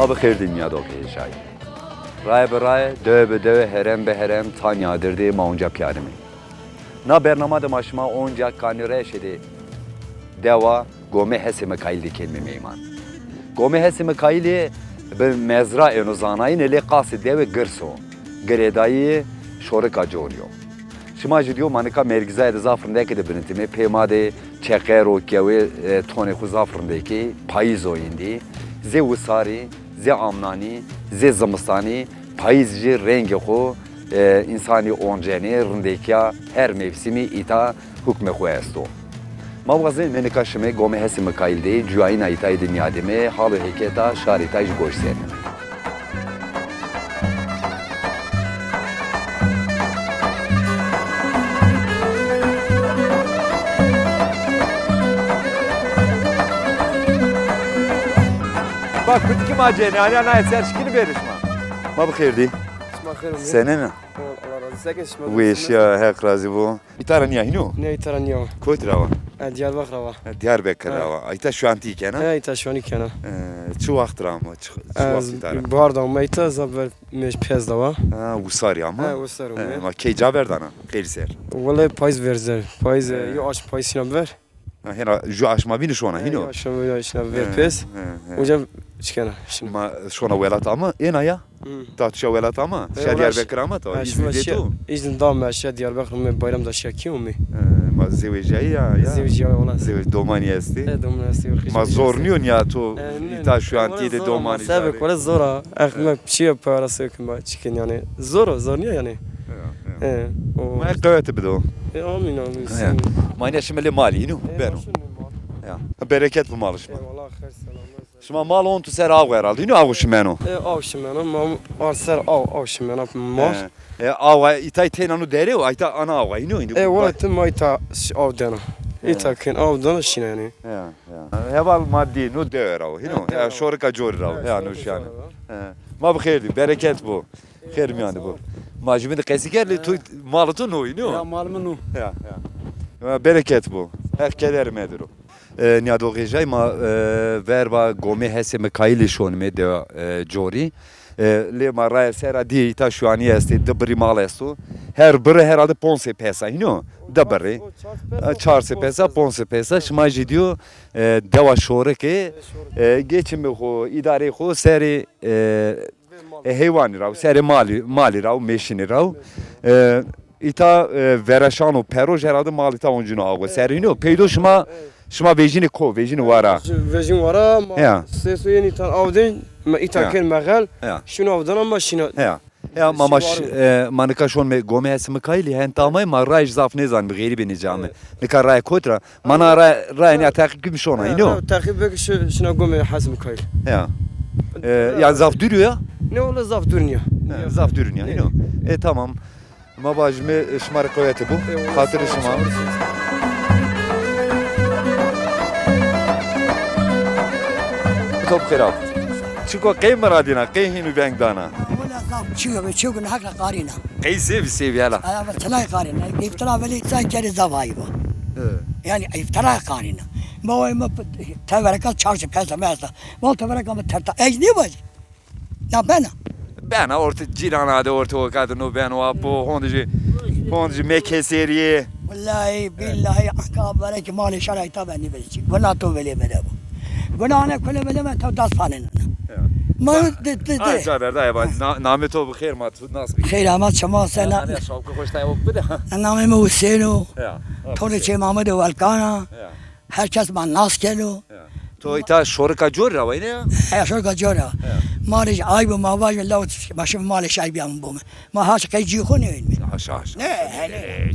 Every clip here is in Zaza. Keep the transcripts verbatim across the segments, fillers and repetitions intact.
A bi xêr dî nîyadoxê hêjayî. Raye bi raye, dewe bi dewe, herem bi herem, ta nîyadir de ma onca pîyarimê. Na bernama de ma şima onca kanî reşê de dewa Gomê Hesê Mikaîl de kenîme meyman. Gomê Hesê Mikaîlî bi mezra êno zanayîne lê qasê dewê girs o. Girêdayî şorika corî yo. Şima jî dîyo ma nika mergîzayê de zaf rindekê de binitîme. Pê ma de çeqer o, kewê, e, tonê xwu zaf rindekê, payîz o êndî. Zê wisarî, zê amnanî, zê zimistanî, payîz jî rengê xwu, e, însanî oncenê, rindekîya her mewsimî îta hukmê xwu esto. Ma wazê nê nika şime Gomê Hesê Mikaîl de, cuyayîna îtayî de nîyadîme, hal û hêketa şarê îtayî jî goş senîme. Bak, kutikî ma cênê, alîya na eser şikînî bêrê şima. Ma bi xêr dî. Şima xêr û mî. Senên a? Allah razı olsun. Sekin şima. Wêşîya, Heq razî bo. Îta ra nîya hîno? Ne, îta ra nîya. Kotî ra wa? E, Diyarbakır ra wa. E, Diyarbakır ra wa. Îta şuantî kena? E, îta şuanî kena. E, çi waxt ra ama? Çi, çi waxt îta ra? Bahar da ama îta, zaber mêj pez da wa. Ha, wisarî ama? Ha, wisar ama. E, ma key ca verdana? Qêlî ser. Wele payîz verzer. Payîz, e, yo aşm payîz şîna ver. Ha, hêna ju aşma bînî şona hîno? Ju aşma bînî şona ver pez. He, he. Uca çikena şîna. Ma şona welat ama êna ya? Hı. Ta tu şa welat ama? Şa Diyarbekir ama ta? E, şima şîya, îzin da me şîya Diyarbekir, me bayram da şîya kî ûmî? E, ma zewejîyayî ya, ya. Zewejîyayî wala. Zewej domanî estî? E, domanî estî. Ma zor nîyo nîya to îta şuantî de domanî. Sebek wala zor a. Ex me şîya parası yok ma çikin yanî. Zor o, zor nîyo yanî. Ya, ya. E, o. Ma qewete bido. E, amîn, amîn. He. Ma îne şime lê malî, îno? E, beno. Ya. Bereket bi malî şima. Eyvallah, xêr, selamet. Şima mal on tu ser aw herhalde, îno aw şimeno? E, aw şimeno, ma ar ser aw, aw şimeno mal. E, e, aw, e, îtay teyna no dere o, ayta ana aw, îno, îno. E, wala ti ma îta ş-, aw dena. E. Îta kin aw dena şîna yanî. Ya, ya. Heval ma dî, no dewe ra o, îno. E, dewe ra o. Ya, şorika corî ra o. E, ya, no şîyane. E, ma bi xêr dî, bereket bo. Xêr mîyan de bo. Ma jûbîn de qesî kerd, lê tu, malê tu no, îno? Ya, malê mi no. Ya, ya. Ya, bereket bo. Heq keder mediro. E, nîyadoxê hêjayî ma, e, verba Gomê Hesê Mikaîlî şonîme de, e, corî. E, lê ma raye ser a dî îta şuanî estê, di birî mal esto. Her birî herhalde ponc sey pesa, îno? Di birî. E, çar sey pesa, ponc sey pesa. Şima jî dîyo, e, dewa şorikê, e, geçimê xo, îdareyê xo serê, e, E, heywanî ra, serê malî, malî ra, mêşinî ra. E, îta, e, vereşan û peroj herhalde mal îta oncîno awe. Serîno, peydo şima, şima vejînê ko, vejînê wara? Vejîn wara, ma sêso yenî tan aw dên, ma îta kên mexel, şino aw dana ma şîna. Ya. Ya, ma, ma, e, ma nika şonme Gomê Hesê Mikaîlî, henta amay ma rayê zaf nêzanîme, xerîbê nêcame. Nika rayê kot ra, ma na ra-, rayê nîya teqîb kim şona, îno? Teqîb bik şi-, şina Gomê Hesê Mikaîl. Ya. E, ya zaf dûr o ya? Ne, wele zaf dûr nîya. Ha, zaf dûr nîya, îno. E, tamam. Ma vajîme, e, şima rê qewete bo. Xatirê şima. Sağ ol, sağ ol. Top xêra. Çiko qey miradîna, qey hînû veng dana? Wela zaf çîyo be, çîyo ke heq ra qarîna. Qey sêvî sêvî hela? Aya be, çilay qarîna. Îftira velê sen kerê zaf ayîb a. He. Yanî îftira qarîna. Ma wayê mi tevereka çarşî pesa mi esta. Ma tevereka mi terta. Ez nêvajî. Na bena. Bena orta cîrana de, orta oka de no beno apo, honde jî, honde jî mekeserîyê. Wellahî, billahî, aka belekî malê şar ayta ben nêbelê çî. Guna to belê mede bo. Guna ane kule belê me to das panena. Ya. Ma de, de, de. Ay, ca verda ya, bak, na-, namê to bi xêr ma tu nas bi. Xêr ama çima sena. Namê şapka hoş tay ok bide. Namê mi Huseyno. Ya. Torê Çê Mamed Welkana. Ya. Her kes ma nas keno. Ya. To îta şorika cor ra wayne ya? He, şorika cor ra. Ya. Ma rê jî ayb o, ma vajîme law ma şime malê şar bîyame bome. Ma haş qey cî xo nêwînme. Haşa, haşa. Ne, hele.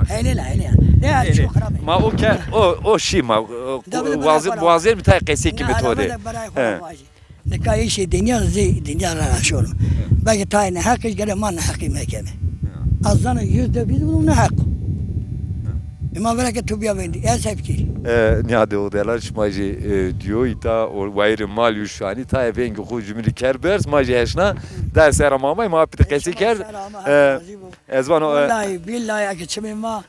Hele la, hele. Ne, çî xirab. Ma o ke, o, o şî ma, o, wazir, wazir mi tay qesey kîme to de. He. Nika îşê dinya zî dinya ra şono. Belkî tayê neheq îş gere ma neheqî mekeme. Ya. Ez zana yüzde yüz bunun neheq o. Ya. E ma vera ke tu bîya vêndî. Ez hep kî. E, nîyade o delal şima jî, e, dîyo îta o wayîrê mal û şanî tayê vengê xo cumîlî ker berz, ma jî heşna dayê sera ma amay, ma pî de qesey kerd. E, ez vano, e, wellahî billahî eke çimê ma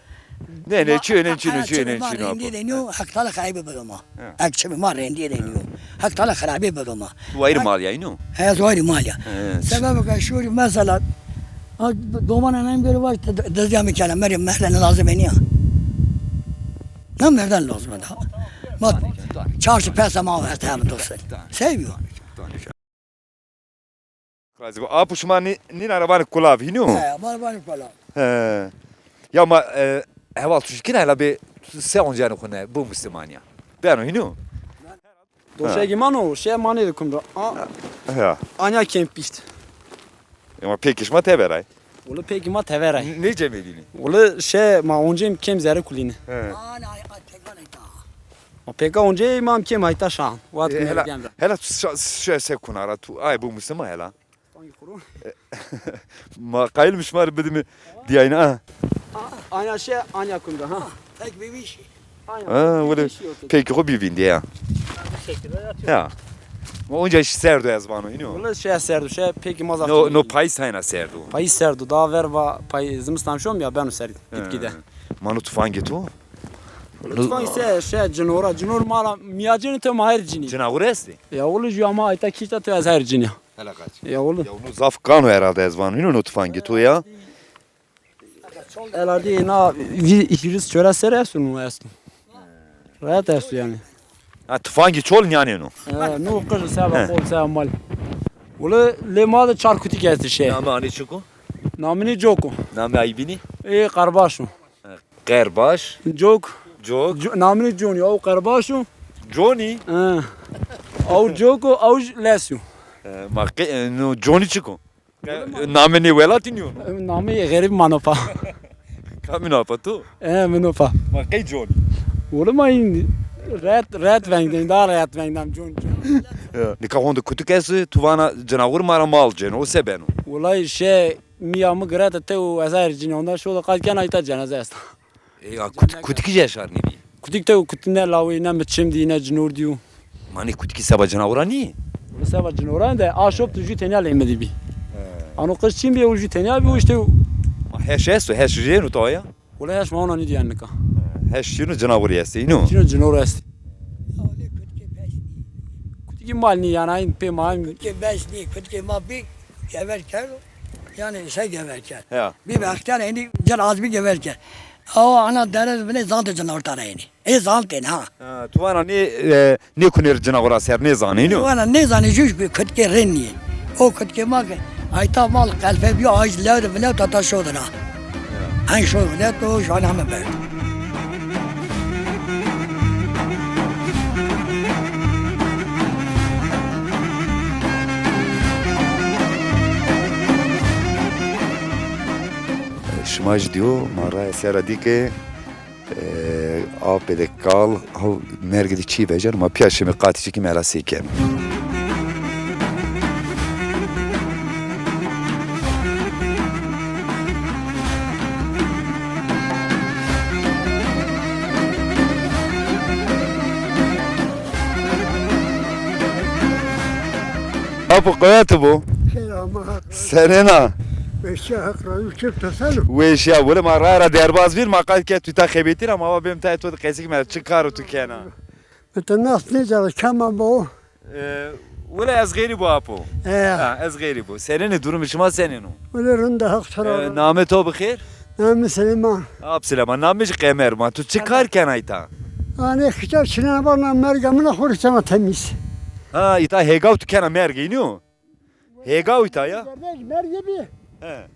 Ne, ne, çîyo nêçîno, çîyo nêçîno. Rendîye de nîyo, Heq Teala xerabî bido ma. Ha. Ek çimê ma rendîye de nîyo. Heq Teala xerabî bido ma. Tu wayîrê mal ya, îno? He, ez wayîrê mal ya. He. Sebeb ke şorî mesela, a, domana nem göre var, de-, dezya mi kena, merê merden lazim e nîya. Ne merden lazim e daha. Ma çarşî pesa ma verdi hem dostlar. Seviyor. Razî bo. Apo şima nî-, nîna ra vanê kulav, hînû? He, ma ra vanê kulav. He. Ya ma, e, heval tu şikîna hela bê, tu se oncenê xo ne, bo muslimanîya. Beno, hînû? Doşegî ma no, şe ma nêdi kum ra. A, ya. Anya kêm pîşt. Ema pêkê şima tever ay. Wele pêkê ma tever ay. N-, nê cemedînî? Wele şe ma oncêm kêm zerrê kulîne. He. Ma pêka oncê ma kêm ayta şan. Wat. E, hela, hela tu şa-, şe se kuna ra tu ay bu musima hela. Hangi kuru? Ma qayîl mi şima rê bidîme dîyayne, ha? Anya şe, anya kunda, ha. Tek bir şey. Ha, wele pêkê xo bî vîndî ya. Ya. Ma onca şî serd o ez vano, hînû? Wele şe serd o, şe pêkê ma zaf. No, no payîz tayna serd o. Payîz serd o, daha ver va pay-, zimistan şom ya beno serd. Gitgide. Ma no tufangê to? Tufang se, şe cinora, cinor ma ra mîyacênî to ma her cinî. Cinawir estê? Ya wele jû ama ayta kîşta to ez her cinî. Hela qaç. Ya wele. Ya no zaf kan o herhalde ez vano, hînû no tufangê to ya. Ela dî na vî hîris çora ser esto, no esto. Rahat esto yanî. Ha, tufangê çol nîyanêno. E, no qij seba xo seba mal. Wele lê ma de çar kutik estê şe. Namê anê çik o? Namê nê Cok o. Namê ay bînî? Ê Qerbaş o. Qerbaş. Cok. Cok. Co-, namê nê Conî, aw Qerbaş o. Conî? E. Aw Cok o, aw Les o. E, ma qe-, e, no Conî çik o? Namê nê welatî nîyo no? Namê xerîb ma no pa. Kamî no pa tu? E, mi no pa. Ma qey Conî? Wele ma în rehet, rehet veng dên, daha rehet veng dam Con, Con. Ya. Nika honde kutik estê, tu vana cinawir ma ra mal cêno, o se beno? Wele şe mîya mi girete tew û ez her cinî, ondan şo de qal kena îta cenaze esta. E, ya, kut-, kutikî jî heşar nêbî? Kutik tew, kutik ne lawê, ne mi çim dî, ne cinor dîyo. Ma nê kutikî seba cinawira nîyê? Seba cinawira de a şop tu jû tenya lê mi dî bî. He. Ano qij çin bî, o jû tenya bî, o îşte. Ma heş esto, heş jêno tawaya? Wele heş ma ona nîdîyen nika. Heş çin o, cinawirî estê, îno? Çin o, cinawir estê. Kutikî mal nî yanî, ayn pê ma ayn. Kutikê bes nî, kutikê ma bî gever kerdo. Yanî se gever kerd. Ya. Bî be extiyar, êndî cil azmî gever kerd. Awa ana dere bine zante cinawir tara ênî. Ê zantên ha. Ha, tu vana nê, e, nê kunê rê cinawira ser nêzanê, nîyo? Vana nêzanê jû jû kutikê rê nîyê. O kutikê ma ke ayta mal qelfe bîyo, ay lew de vine tata şo de ra. Hen şo vine to jana me ber. Şima jî dîyo, ma raye sera dî ke E, apê de kal, haw mergê de çî vejeno, ma pîya şime qatî çikîme, hela sey keme. Apo, qewet bo. Selam, hak. Senên a? Weşîya, hak razî, çi to seno? Weşîya, wele ma raya ra derbaz vîr, ma qal ke tu ta xebetî ra, ma va bêm tayê to de qesî kîme, çi karo tu kena? Mi to nas nêcera, kema bo. E, wele ez xeyrî bo apo. E. Ha, ez xeyrî bo. Senên ê, durumê şima senên o? Wele rind a, hak to ra. E, namê to bi xêr? Namê Silêman. Ap Silêman, namê jî Qemer ma. Tu çi kar kena îta? Anê xica çînena, barna merga min a, xo rê kena temîz. Ha, îta hêgaw tu kena mergê, înî yo? Hêgaw îta ya? Mergê bî. He.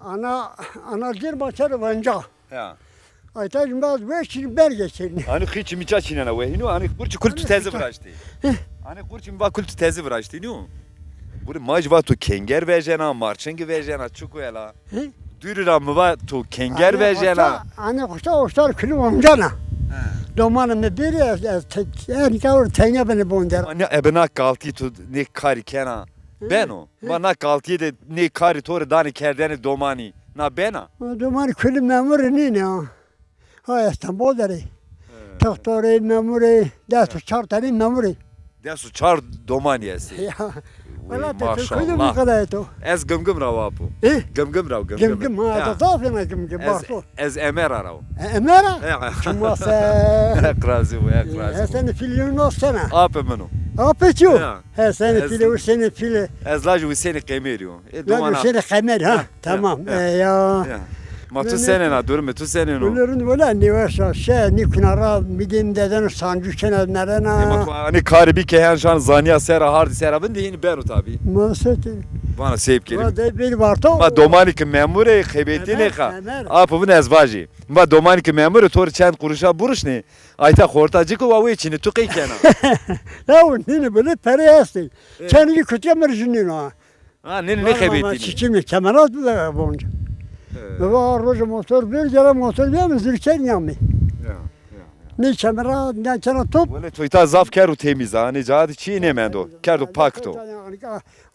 Ana, ana cir ma kerd venca. Ya. Ayta jî ma weş çînî, mergê çînî. Anî xiçî mi ça çînena we, înî yo? Anî qurçî kul tu tezi viraştî. He. Anî qurçî mi va kul tu tezi viraştî, înî yo? Gure ma jî va tu kenger vejena, marçing vejena, çik o ela? Hi? Dûrî ra mi va to kenger vejena. Anê xoça, anê xoça oştar kulî oncana. He. Domanê mi bêrî ez, ez te-, enî ka ewro tenya benê bon der. Anî ebe na kaltî tu nê karî kena. Hi? Beno. Hi? Ma na kaltîye de nê karî to rê danê kerdene domanî. Na bena? Ma domanî kulî memurî nîne ha. Ha, Estenbol der ê. He. Toxtorê, memurê, des û çar tenî memurê. Des û çar domanî estê. Ya. Wey, wela te maşallah. Kuydu mu kadar eto? Ez Gimgim ra wa apo. He? Gimgim ra, Gimgim. Gimgim, ha, ya. Da zaf ena Gimgim, ez, Barto. Ez Emera ra wo. E, Emera? Ya. Çima se. Heq razî bo, Heq razî bo. Hesenê Pîlî no sena? Apê min o. Apê çi yo? Ya. Hesenê Pîlî, Husenê Pîlî. Ez lajê Husenê Qemerî yo. E, lajê Husenê Qemerî, ha. Ha. Tamam. Ya, ya. E, ya. Ya. Ma tu senên a, durumê tu senên o? Wele rind, wele nêweş a. Şe, nîkuna ra, mi dêm deden sancû kena merena. E, ma tu anî karî bî ke hen şan zanîya sera, hardî sera vindî, hînî beno tabî. Ma se ke. Vana seyb kerî. Va de bir varto. Ma domanî ki memur ê, xebetînê xa. Apo vin ez vajî. Ma domanî ki memur ê, to rê çend quruşa buruşnê. Ayta xorta ci ki wa wê çînê, tu qey kena? Ya, nîne, bile pere estê. E. Çend jî kutiya mi rê jî nîno ha. Ha, nê, nê xebetînî. Çiçî mi, kemerat bi bonca. He. Mi va roja motor bir, gere motor bir mi zirker nîyamî. Ya, ya, ya. Nê kemerat, nê kena top. Wele to îta zaf kerdo temîz ha, nê ca de çî nêmendo. Kerdo pak to.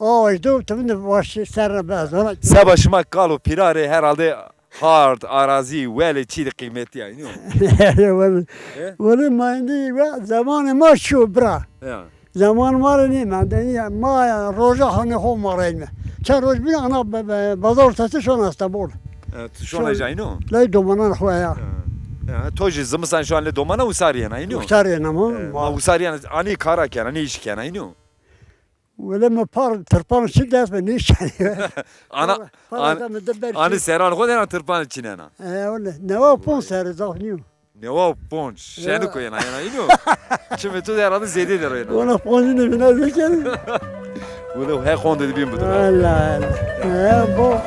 Aa, işte, tu de baş serre bez. Seba şima kal û pîra rê herhalde hard, arazî, welê çî de qîmetî ya, înî yo? Wele, e? Wele ma îndî ve zemanê ma şiyo bira. Ya. Zeman ma rê nêmende. Ya, ma ya, roja hanê xo ma reyme. Çend roj bîne ana be-, be-, pazartesi şona Estenbol. Evet, şona ca, înî yo? Ley domanan xo ya. Ya. Ya, to jî zimistan şona lê domana usar yena, înî yo? Usar yena ma. E, ma usar yena, anî kara kena, anî îş kena, înî yo? Wele mi par tirpan çi dest mi nêşenî. Ana, para, para an-, da mi de ber anî çi. Seran xo de na tirpan çînena. E, wele, newa ponc serre zaf nîyo. Newa ponc, şenik o yena, yena, înî yo? Çimê tu de herhalde zêde der o yena. Wele ponc nî bîna zêde. Wele he xonde de bîn bidur. Allah Allah. E, bo.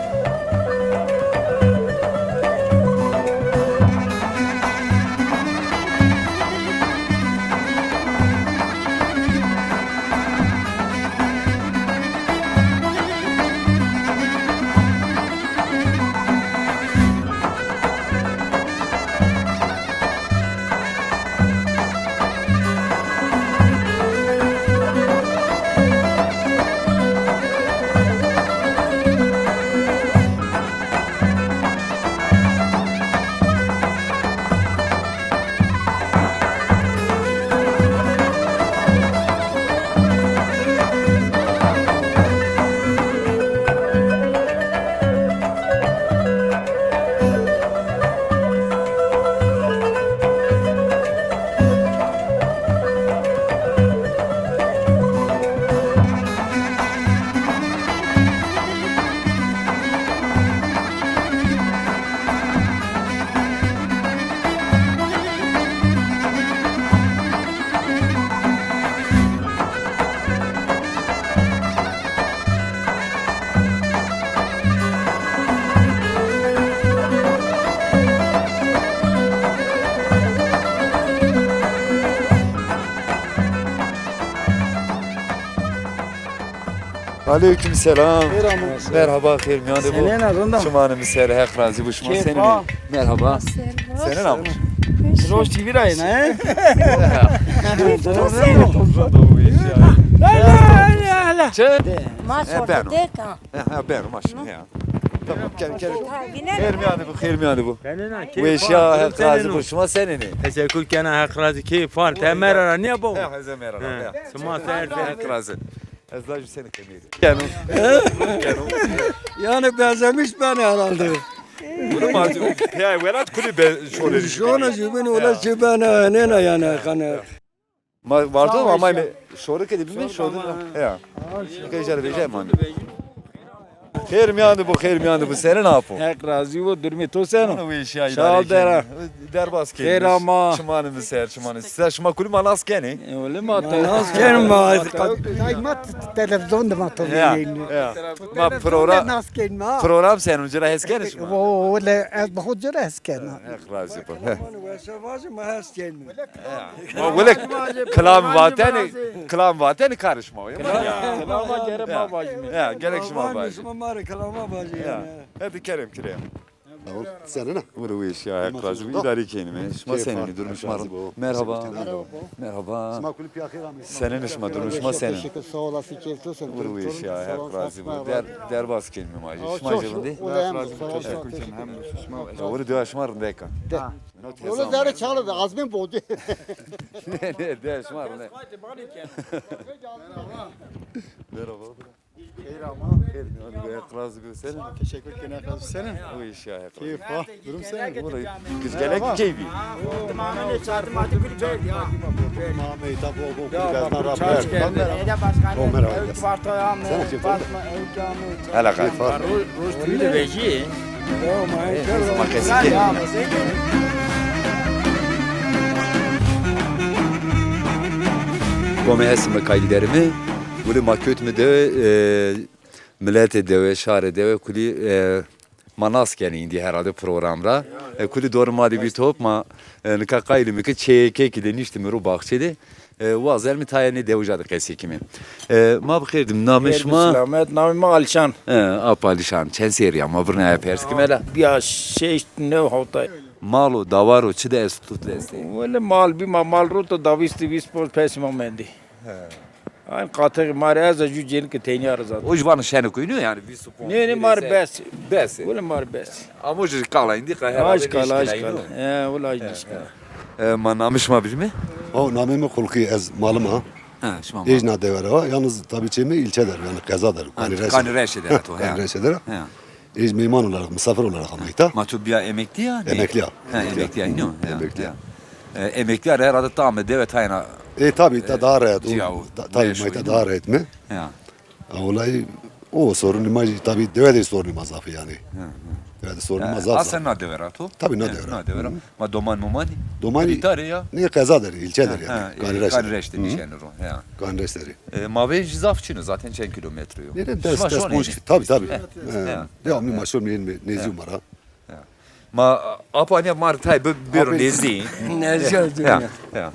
Aleyküm selam. Xêr amon. Merhaba, xêr mîyan de bo. Senên a, rind a? Çimanê mi ser, Heq razî bo. Şima senên a? Merhaba. Senên a? Roj T V ra yena, he? Çi? Ma sordek a. He, he, beno, maşallah, ya. Tamam, gel, gel. Xêr mîyan de bo, xêr mîyan de bo. Weşîya, Heq razî bo. Şima senên ê? Teşekkür kena, Heq razî. Keyf, far, te Emera ra nîya bo? He, ez Emera ra, ya. Şima ser, Heq razî. Ez lajê senî qemêrî. Keno. Keno. Yani benzemiş ben herhalde. Bunu ma ya welat kulî be şorê. Şona jübin ola çi ben ne ne yani kanı. Ma vardı ama aynı şorê ke de bilmem şorê. Ya. Ke jere beje mani. Xêr mîyan de bo, xêr mîyan de bo. Senîn apo? Heq razî bo, durumê to seno? Wî şîya. Sağ ol, idare dera. Derbas kerdî. Xêr ama. Çimanê mi ser, çimanê. Size şima kulî ma nas kenê? E, öyle ma ta. Nas kenê ma. Tay ma t-, televizyon de ma to. Ya, ya. Ma program, nas kenê ma. Program seno, cira hes kenê şima? O, öyle, ez bu cira hes kenê. Heq razî bo. He. Wesa vajî ma hes kenê. Ya. Ma wele kilam vatene, kilam vatene karışma. Ya. Kilama gere ma vajîme. Ya, gerek şima vajî. Şima ma rê kilama vajî yani. Hadi kerem kireyim. Tamam. Sen ne? Vuru wîş ya, heq razî bo. İdare kenîme. Şima senîn, durum şima? Merhaba. Merhaba. Şima kulî piya xêr amî. Senîn şima, durum şima senîn? Teşekkür, sağ olasın, keyfli olsun. Vuru wîş ya, heq razî bo. Der, derbas kenîme ma jî. Şima jî rindî? Teşekkür ederim. Hem şima. Vuru dua şima rindek a. Öyle zerre çağırdı, azmin boğdu. Ne, ne, de şima rindek. Merhaba. Xeyr ama. Xeyr, yani be, heq razî bo, senîn? Teşekkür ederim, heq razî bo, senîn? Wîş ya, heq razî bo. Keyf ha, durum senîn? Güzgelek keyfi. Mehmet abi, bu kulübe. O merhaba. Sen kim? Hele kal. Roj, roj tüyü de veci. Ma kesî. Komê Esme kayî derimi. Wili ma kewtime dewe, e, miletê dewe, şarê dewe kulî, e, ma nas kenê îndî herhalde program ra. E, kulî dorê ma de bî top, ma, e, nika qayîl îme ke çêyê kekî de niştîme ro baxçe de. E, wazenîme tayê nê dewija de qesey kîme. E, ma bi xêr dîme, namê şima? Selamet, namê ma Alişan. E, Ap Alişan, çend serrî ya? Ma birnaya pers kîme la. Ya şeşt, new, hewtay. Mal û dawar û çi de esto, tu destê? Wele mal bî ma, mal roto da vîst, vîst ponc pesê ma mendî. He. Aynî qatixê ma rê ez a jû cênike tenya rê zaten. O jî vano şenik o, nîyo yani vîst û ponc. Nê, nê, ma rê bes. Bes. Wele ma rê bes. Ama o jî kala îndî, qe herhalde. Aj kala, aj kala. He, wele aj nişkena. E, ma namê şima bijîme? O, namê mi Xulqî, ez malim a. Ha, şima malim. Êj na dewe ra, yalnız tabii çê mi ilçe der, yani qeza der. Ha, Kanî Reşe. Kanî Reşe der to, ha. Kanî Reşe der. Ha. Êj meyman olarak, misafir olarak ama îta. Ma tu bîya emekli ya? Emekli ya. Ha, emekli ya, îno. Emekli ya. E, emekli ya herhalde tam dewe tayna. E, tabii, ta daha rahat. Tabii, ma îta daha rahat mi? Ya. Olay o sorunê ma jî, tabii dewe de sorunê ma zaf ê yani. Dewe de sorunê ma zaf zaf. Aslen na dewe ra to? Tabii na dewe ra. Na dewe ra. Ma doman momanî? Domanî îta rê ya? Nê, qeza der, ilçe der yani. Kanî Reşe. Kanî Reşe de nişenê ro. Ya. Kanî Reşe der. E, mavê jî zaf çin o zaten, çend kilometre yo? Nê, nê, des, des ponc, tabii, tabii. He. Devamlı ma şon nêzî ma ra. Ya. Ma apa niya ma rê tay bêro nêzdî. Nêzdî. Ya.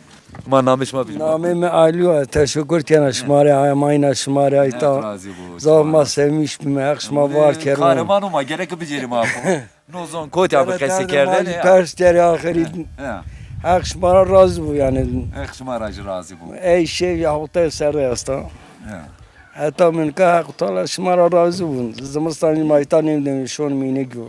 Ma namê şima bijîme? Namê mi Alî yo. Teşekkür kena şima rê, emayîna şima rê ayta. Heq razî bo. Zaf ma sevmiş bîme, heq şima var kero. Kahraman o ma, gerek bicêrîme apo. No zon kotî abi qesey kerdene. Pers kerî axirî. Heq şima ra razî bo yani. Heq şima ra jî razî bo. Ey şey ya, hotay ser de esta. Ya. Heta min ka Heq Teala şima ra razî bo. Zimistanî ma îta nêmdemî, şon mînik yo.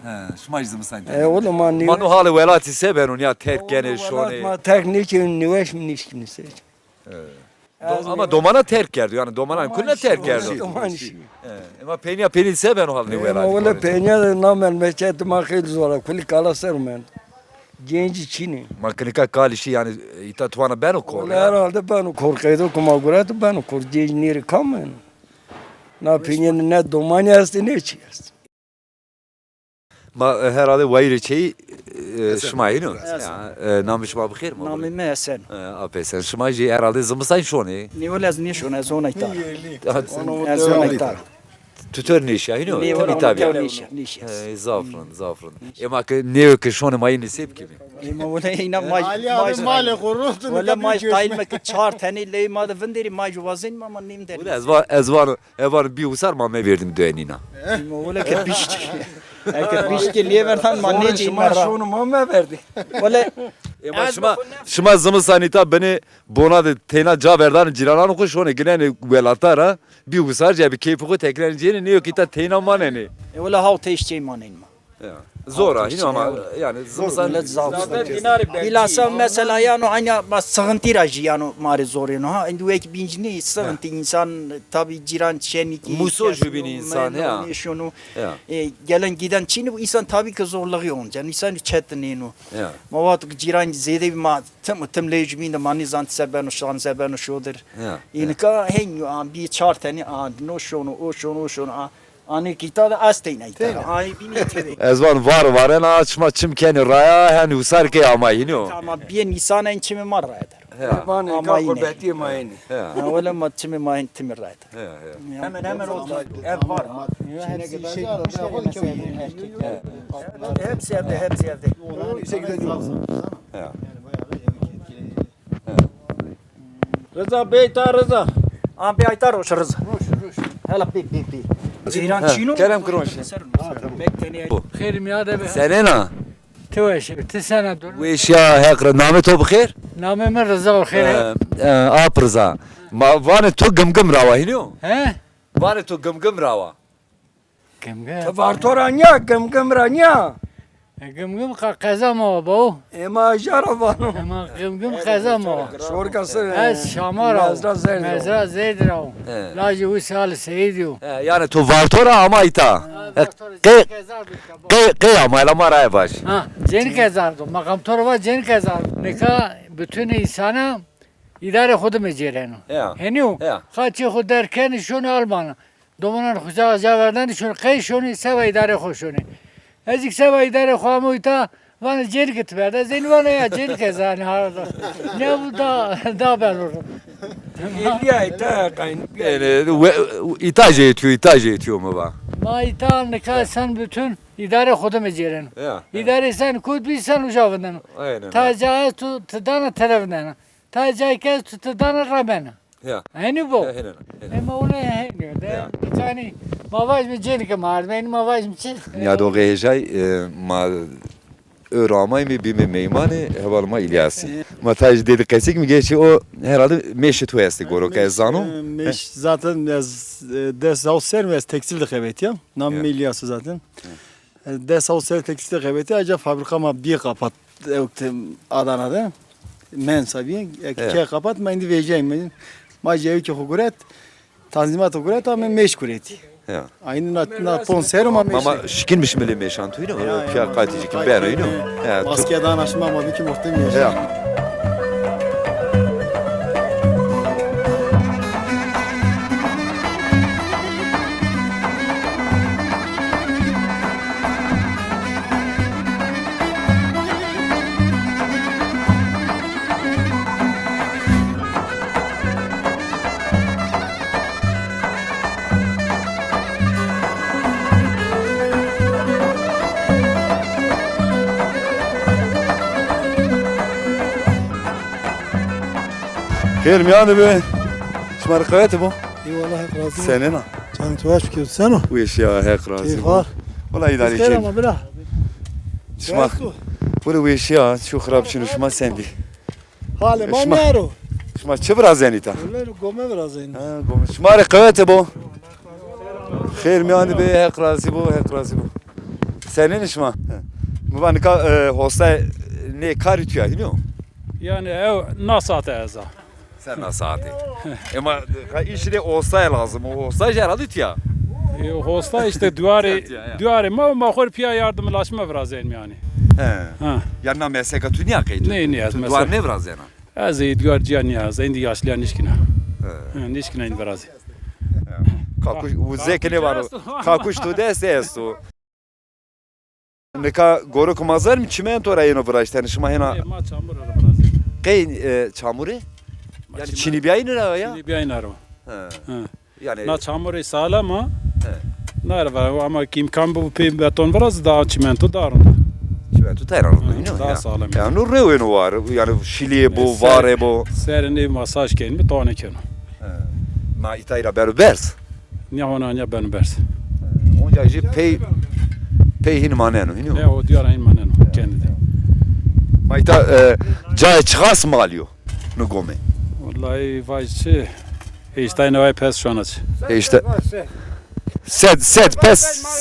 He, şima jî zimistan. E, oğlum, ma nî- Ma no halê welatî se beno, ya terk kenê, şonê. Ma terk nêkenî, nêweş mi nişkînî se. Ama domana terk kerdo, yani domanan kulî terk kerdo. Doman şî. E, ema peynîya peynî se beno halê welatî? Ema wele peynîya de na memleket ma xeylî zor a, kulî kala ser mend. Gencî çin ê. Ma kinika kalî şî yani, îta tuwana beno kor? Wele herhalde beno kor, qeydo ku ma gureto beno kor. Genc nêrê kam eno? Na peynîya ne domanî estê ne çî est. Ma, e, herhalde wayîrê çêyî, e, şima yî no? Ya, e, namê şima bi xêr mi? Namê mi Hesen. E, Ap Hesen. Şima jî herhalde zimistan şonê? Nê wele ez nêşon, ez hona îta. Ez hona îta. Tutor nêşîya, hîno? Nê, wele hona îta nêşîya, nêşîya. Ey, zaf rind, zaf rind. Ema ke nêyo ke şonê ma yî nisêb kî mi? Ema wele îna ma, ma malê xo rotin. Wele ma qayîl me ke çar tenê leyê ma de vinderî, ma jî wazenîme ama nêmdenî. Wele ez va-, ez vano, ez vano bî wisar ma meverdîme doyenîna. Ema wele ke bîşt. Eke bîşt ke nêverdan ma nêcîme ra. Şonê ma meverdî. Wele ema şima, şima zimistanî ta binê bona de teyna ca verdanê cîranan xo şonê ginenê welata ra. Bî wisar jî bi keyfê xo teknenê cênê, nêyo ke îta teyna manenê. E, wela haw tey şî çey manenî ma. Ya. Zor a, hîno ama yani zor, millet zaf. Zaten dinarê belkî. Bilhassa mesela yano aynı ma sıkıntı ra jî yano ma rê zor êno ha. Indi wek bîncînî sıkıntı insan tabi cîran şenî ki. Muso jübînî insan ya. Şunu. Ya. E, gelen giden çînî bu insan tabii ki zorluğu olunca insan çetin êno. Ya. Ma wexto ki cîran zêde bî ma tim tim lê jübîn de ma nîzan ser beno şan ser beno şodir. Ya. Înika hên yo an bî çar tenî an no şono o şono o şono a. Anê kîta de ez teyna îta. Teyna. Anê bînî têde. Ez van var varen a, çima çim kenî raya, hen usar ke ama hînî o. Ama bîyê nîsan en çimê ma raya der. Ya. Ama yine. Gurbetî ma yine. Ya. Ha, wele ma çimê ma hin timî raya der. Ya, ya. Hemen hemen o ev var. Hepsi evde, hepsi evde. Ya. Riza, bê ta Riza. An bê ayta roş Riza. Roş, roş. Hela bê, bê, bê. Ceyran çîno. Kerem kir roş. Ser, ser. Bek tenê. Xêr mîya de be. Senena? Ti weş, ti sena dur? Weşîya Heq ra. Namê to bi xêr? Namê mi Riza o, xêr. E, e, Ap Riza. Ma vanê to Gimgim ra wa hînî yo? He? Vanê to Gimgim ra wa. Gimgim. Ti Varto ra nîya, Gimgim ra nîya? E, Gimgim qa-, qeza ma wa bawo. Ema ja ra vano. Ema Gimgim qeza ma wa. Şorka ser. Ez Şama ra wo. Mezra Zerd. Mezra Zerd ra wo. He. Lajê Wisê Ali Seyîdî yo. He, yani to Varto ra ama îta. Ha, Varto ra. Qey, qey, qey ama ela ma raye vaj. Ha, cênî kezar do. Ma kam to ra va cênî kezar do. Nika bütün însana îdarê xo de mecêreno. Ya. Henî yo. Ya. Xaçê xo derkenî şonî Almana. Domanan xo ca, ca verdenî şonî, qey şonî, seba îdarê xo şonî. Ez îk seba îdarê xo amo îta, vanê cênî ke ti berde, ez ênî vana ya cênî ke zanî ha da. Ne bu da, da ben orada. Êlîya îta qayîn. Yani, we, îta jê tîyo, îta jê tîyo mi va. Ma îta nika sen bütün îdarê xo de mecêreno. Ya. Îdarê sen kot bî sen uca vindeno. Aynen. Ta ca ez tu, ti dana tere vindena. Ta cayê ke ez tu ti dana ramena. Ya. Henî bo. Ya, hênena, hênena. Ema wele henî de. Ya. Yanî ma vajîme cênî ke ma ardîme, yanî ma vajîme çi? Nîyadoxê hêjay, e, ma ewro amayîme bîme meymanê heval ma Îlyasî. Ma tayê jî dêdî qesey kîme, gerçî o herhalde mêşê to estê goro ke ez zano. E, mêş zaten ez, e, des hewt serr mi ez tekstîl de xebetîya. Namê mi Îlyas o zaten. E, des hewt serr tekstîl de xebetîya, aca fabrîka ma bîye kapat, ewk de Adana de. Mensa bîye, e, ke kapat, ma îndî vejîyayîme. Ma jî ewkê xo guret, tanzîmatê xo guret, ame mêş guretî. Ya. Aynî na, na ponc serr o ma mêş. Ma, ma şikîn bişîme lê mêşan tu yîno, ya, pîya ya, qatî jî kî beno yîno. Ya, tu maske dana şima ma bikî muxtî mêş. Ya. Xêr mîyan de be. Şima rê qewete bo. Eyvallah, Heq razî bo. Senena? Canê to weş bikero, seno? Weşîya, Heq razî bo. Keyf har. Wela îdare kên. Xêr ama bira. Şima wele weşîya, ço xirab çin o, şima sendî? Halê ma nîyaro. Şima çi virazenî ta? Wele gome virazenî. Ha, gome. Şima rê qewete bo. Xêr mîyan de be, Heq razî bo, Heq razî bo. Senên şima? Mi va nika, e, hostayê nê karî tu ya, hînî yo? Yanî ew na saate ez a. Sen na saate. Ema ka îşî de hostayê lazim o, hosta jî herhalde tu ya. E, hosta îşte duarê, duarê ma, ma xo rê pîya yardimlaşma virazenîme yanî. He. Ha. Yanî na mesleka tu nîya qey tu? Nê, nê, ez tu duar nêvirazena? Ez ê duar cîya nîya, ez êndî yaşlîya nişkîna. He. He, nişkîna êndî virazî. He. Kakuş, u zeke nêvano. Kakuş tu dest esto. Nika goro ke ma zermî çimento ra yeno viraştene, şima hêna. Ê, ma çamur ra virazî. Qey, e, çamurê? Yanî çinîbîyayîne ra ya? Çinîbîyayîne ra. He. He. Yanî na çamurê salem a. He. Na ra va, ama îmkan bibo pê beton virazî, daha çimento daha rind. Çimento tayra rind o, hîno. Daha salem. Yanî no rewêno war, yanî şilîye bo, vare bo. Serê nê masaj kenîme, tane keno. He. Ma îtay ra beno berz? Nîya hona nîya beno berz. He. Onca jî pey, pey hîn maneno, hîno. He, o dîyar hîn maneno, kendi de. Ma îta, e, cayê çiqas malî yo? No gome. Wellahî vaj çi? Heştay neway pes şona çi. Heştay. Sed, sed pes,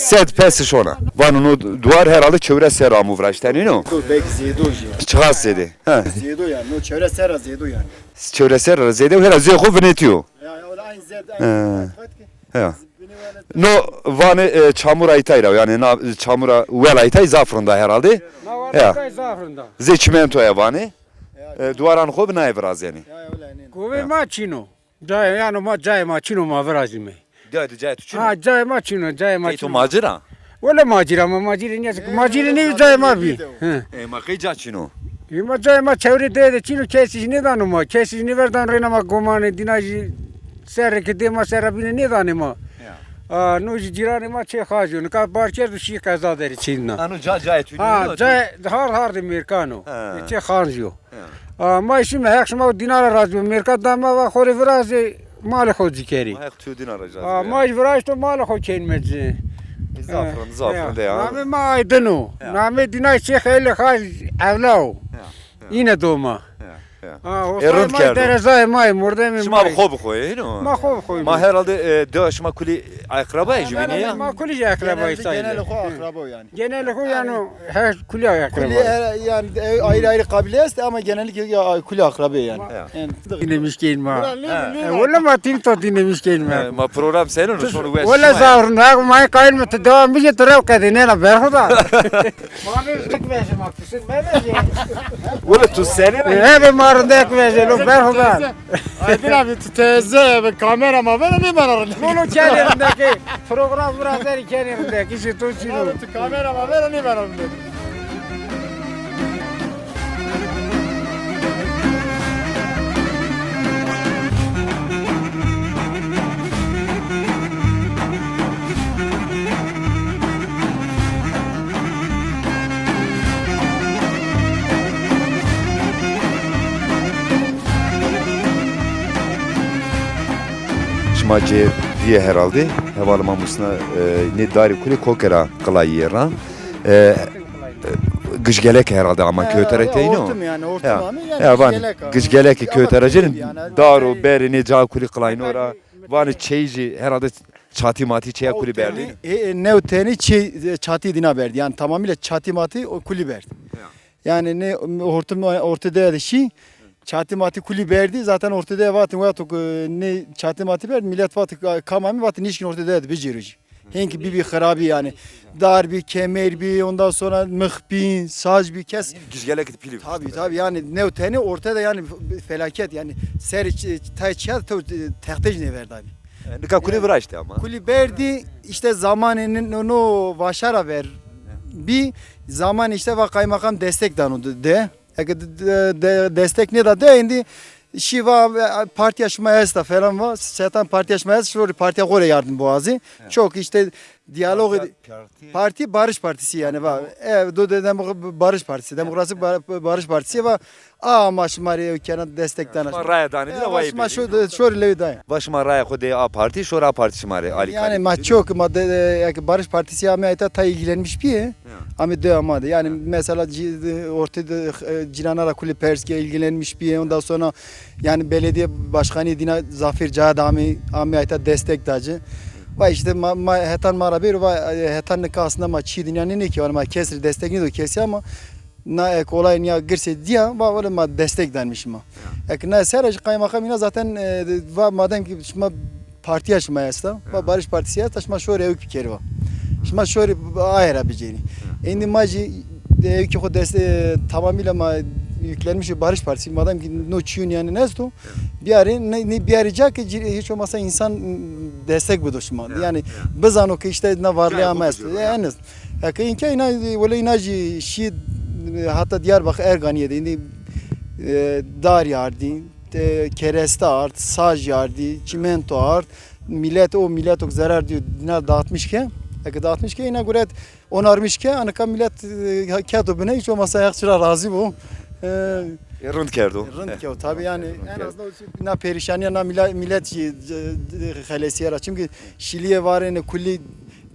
sed pes şona. Vano no duar herhalde çewres serra amû viraştenî no? Belkî zêdo jî. Çiqas zêde? Ha. Zêdo yanî. No çewres serra zêdo yanî. Çewres serra zêde, hera zê xo vinetîyo. Ya, ya, öyle aynı zed, aynı zed. Ha. No vanê, e, çamura îtay ra, yanî na, çamura wela îtay zaf rind a herhalde. Na wela îtay zaf rind a. Zê çîmentoya vanê. E, duaran xo bi naye virazenê. Govê ma çin o. Cayê, yanî ma cayê ma çin o, ma virazîme. Cayê tu, cayê tu çin o? Ha, cayê ma çin o, cayê ma çin o. Ey to macir a? Wele macir a, ma macirî nîya, macirî nîyo, cayê ma bî. Hi. E, ma qey ca çin o? E, ma cayê ma çewrê deye de çin o, kesî jî nêdano ma, kesî jî nêverdan reyna ma gomanê dîna jî. Serrê ke dê ma serra bîne nêdanê ma. Ya. A, no jî cîranê ma çê xancî yo. Nika bar kerdo şî qeza derê çêdîna. Ano ca cayê tu nîyo? Ha, cayê hard hardê mêrkan o. Ha. Çê xancî yo. Ya. A, ma şîme, Heq şima û dîna ra razî bo. Mêrka da ma va xo rê virazê, malê xo zî kerê. Ma Heq tu dîna ra razî bo. A, ma jî viraşto malê xo kenîme ci. E, zaf rind, zaf rind e ya. Namê ma Aydin o. Ya. Namê dîna Şêx Elî Xac Evla o. Ya. Îne do ma. Ya, ya. Ha, e, rind kerdo. Derezayê ma yê, mordemê ma yê. Şima bi xo bi xo yê, hîno? Ma xo bi xo yê. Ma herhalde, e, dewa şima kulî eqreba yê jûbînê ya? Ma kulî jî eqreba yê sayî. Genelê xo eqreba o yanî. Genelê xo yanî her kulî eqreba. Kulî, e, yanî, e, ayrı ayrı kabile est ama genellikle ya, kulî akraba yanî. Ya. Yanî, dinlemiş keyîn ma. E, wele ma tîm to dinlemiş keyîn ma. E, ma program senin, şunu wes. Wele zaf rind, ha, ma qayîl mi tu devam bije tu rew qedê, nêna berxuda. Ma rindek vejê, ma kusur mevejê. Wele tu senî? Ebe ma rindek vejê, lo berxudan. Aydin abi, tu teze, ebe kamera ma vera nêmena rindek. Lo, lo, kenê rindekê. Program virazenî kenê rindek. Îşê to çin o. Abi, tu kamera ma vera nêmena rindek. Şima cê dîye herhalde, hevalê ma musna, e, nê darê kulê koke ra qilayîye ra. E, e, gijgelek herhalde ama kewte ra teyno. Ortum yanî, ortum ama yanî. Ya, van, gijgelek a. Gijgelekê kewte ra cêrîn, dar û berê nê ca kulî qilayno ra. Vanê çeyî jî herhalde çatî matî çeya kulî berdî. E, e, new tenî çê, e, çatî dîna berdî. Yanî tamamîle çatî matî o kulî berd. Ya. Yanî nê hortum ortê de de şî, çatî matî kulî berdî. Zaten ortê de vatin, vato ke nê çatî matî berd, milet vato ke kam amî, vato nêşkîn ortê de de bicêro jî. Hinkî bîbî xirabî yanî. Dar bî, kemer bî, ondan sonra mix bî, sac bî, kes. Gijgelekê pîlî. Tabî, tabî, yanî new tenî ortê de yanî felaket yanî. Serê ç-, tayê çiya de tew texte jî nêverdabî. E, nika kulî viraştî ama. Kulî berdî, îşte zamanê no, no vaşa ra ver bî, zamanê îşte va qaymakam destek dano de. Eke de, de, de, destek nêda de, êndî şî va, e, partîya şima esta falan va, setan partîya şima est, şorî partîya xo rê yardim biwazî. Çok îşte diyalog. Partî, Barış Partisi yanî va. E, do de, Demo-, Barış Partisi, Demokratik Bar-, Barış Partisi va. A, ma şima rê ew kena, destek dana. Şima raya danê de, va şima şorî lewî dayê. Va şima raya xo de A Partî, şor A Partî şima rê alîkarî. Yanî ma çok, ma de, de, eke Barış Partisi amê ayta tay ilgilenmiş bîye. Amê dewa ma de. Yanî mesela ci-, de, ortê de, e, cîrana ra kulî pers ke ilgilenmiş bîye. Ondan sonra yanî belediye başkanî dîna zafêr ca de amê, amê ayta destek da ci. Va îşte ma, ma hetan ma ra bêro, va, e, hetan nika aslında ma çî dinya nênê ke, yanî ma kes rê destek nêdo kesî ama na ek olay nîya girsê dîya, va wele ma destek danîme şima. Ek na sera jî qaymakam îna zaten, e, va madem ki şima partîya şima esta, va Barış Partisi esta, şima şorê ewk bikerî va. Şima şorê aye ra bicêrî. Êndî ma jî, e, ewkê xo dest, e, tamamîle ma yüklenmiş Barış Partisi, madem ki no çîyo nîyanên esto, biyarê, ne, ne biyarê ca ke cî-, hiç olmasa însan destek bido şima. Yanî bizano ke îşte na varlîya ma esto. En az. Eke înka îna, wele îna jî şî, e, hata Diyarbakır Erganiye de, îndî, e, darî ardî, e, kereste ard, sacî ardî, çîmento ard, milet, o mileto ke zerar dîyo, dîna dağıtmış ke, eke dağıtmış ke, îna guret onarmış ke, anika milet, e, keto bine, hiç olmasa Heq çira razî bo. E, e, rind kerdo. Rind kerdo, tabî yanî, en azından na perîşanîya na mila-, milet jî, e, xelesîye ra. Çimkî şîlîye varêne kulî,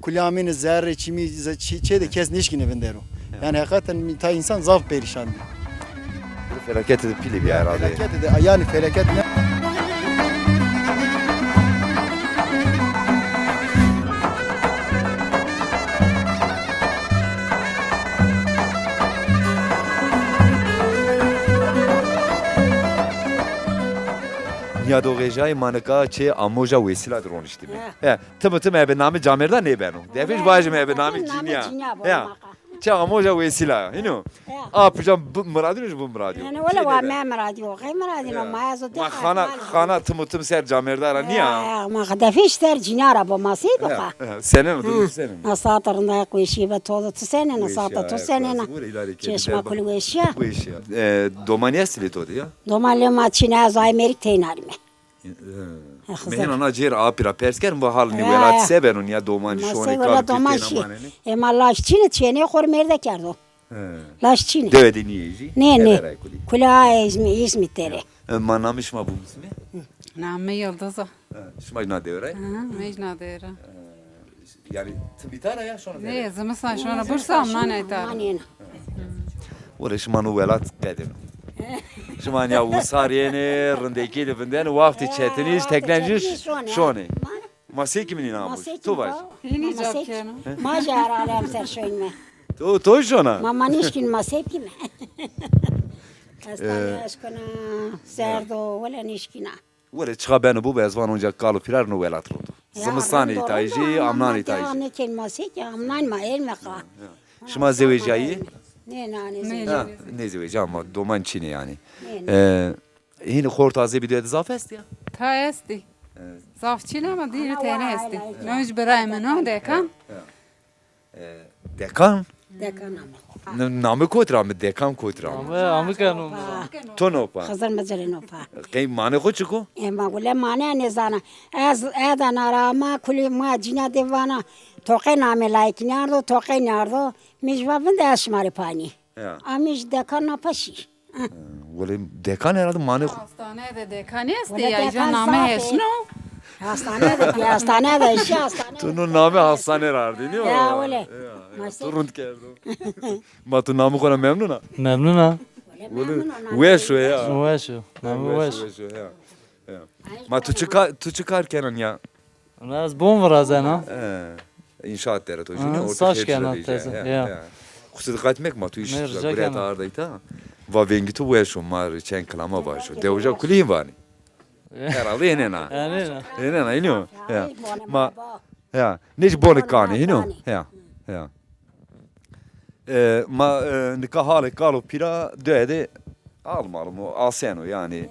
kulî amêne zerrê, çimî, ze-, çi-, çê de kes nêşkîne vindero. Yanî heqîqeten tay însan zaf perîşan bî. Felaketê de pîlî bî herhalde. Felaketê de, yanî felaket ne? Nîyadoxejayî ma nika çê Amoja Wesîla de roniştîme. He. He, tim û tim ebe namê camêrda nêbeno. Defîş vajîme ebe namê cînîya. He. Çê Amoja Wesîla, hîno. He. A pijan bi miradîno jî bi miradîyo. Yanî wele wa me miradîyo, qey miradîno, ma ez o de. Ma xana, xana tim û tim ser camêrda ra nîya. He, ma defîş ser cînîya ra bo, ma sey bixa. Seneno, tu seneno. Na saat rinda weşîye be to de, tu senena, saat tu senena. Çeşma kul weşîya. Weşîya. E, domanî estî lê to de ya? Doman lê ma çîne, ez ay mêrik teynarîme. He, Xizir. Mi hên ana cêr apî ra pers kerd, va hal nê welat se beno, nîya domanî şonê, kar pîr têna manenê. E, ma laş çîne, çênê xo rê mêrde kerdo. He. Laş çîne. Dewe de nîyê jî? Nê, nê. Kule a Îzmî-, Îzmît der ê. E, ma namê şima bimûsîme? Namê Yildiz o. He, şima jî na dewe ra yê? Hı hı, me jî na dewe ra. Yanî tim îta ra ya şona? Nê, zimistan şona Bursa, amnan îta ra. Wele şima no welat qedêno. Şima nîya wisar yenê, rindekî de vindenê, waxtê çetinî jî, teknen jî şonê. Ma sey kimî nîna Amoja? Tu vaj. Hînî cevap keno. Ma jî her alem ser şoyîme. To, to şona? Ma, ma nişkîn, ma sey kimî. Ez tanî eşkona, zerdo, wele nişkîna. Wele çiqa beno bibo, ez van onca kal û pîrar no welat rind o. Zimistanê îta jî, amnanê îta jî. Nêkên ma sey ke, amnan ma êrme qa. Şima zewejîyayî? Nê, na, nêzewejîya. Ha, nêzewejîya, ama doman çînê yanî. Nê, nê. E, hînî xortazê bî de zaf estî ya? Ta estî. Zaf çîn ama dîrî tene estî. No jî birayê min o, Dekan. E, Dekan? Dekan ama. N-, namê kotî ra mi, Dekan kotî ra mi? Namê, amî keno mi ra. To no pa? Xizir mi ci rê no pa. Qey manê xo çik o? E, ma gule mane nêzana. Ez eda na ra ama kulî ma cîna de vana. Toqe namê layikî nîyardo, toqe nîyardo. Mi jî va vinde ez şima rê pa nî. Ya. Amî jî Dekan na pa şî. Wele Dekan herhalde manê xo. Hastane de Dekan estî ya, îca namê hesno. Hastane de, hastane de, işi hastane. Tu no namê hastane ra ardî, nîyo? Ya, wele. Ya, ya. Tu rind kerdo. Ma tu namê xo ra memnun a? Memnun a. Wele weş o ya. Weş o. Namê weş. Weş o ya. Ya. Ma tu çi kar, tu çi kar kena ya? Ona ez bon virazena. He. Înşaat der a to jî, ne? Orta saç kena teze. Ya. Qusur diqat mek, ma tu îş gureta arda îta. Va vengî tu weş o, ma rê çend kilama vajo. Dewijan kulî hîn vanî. Herhalde ênena. Ênena. Ênena, ênî yo. Ya. Ma, ya. Nê jî bonê kanê, hîno? Ya. Ya. E, ma, e, nika halê kal û pîra doye de al malum o, aseno yanî.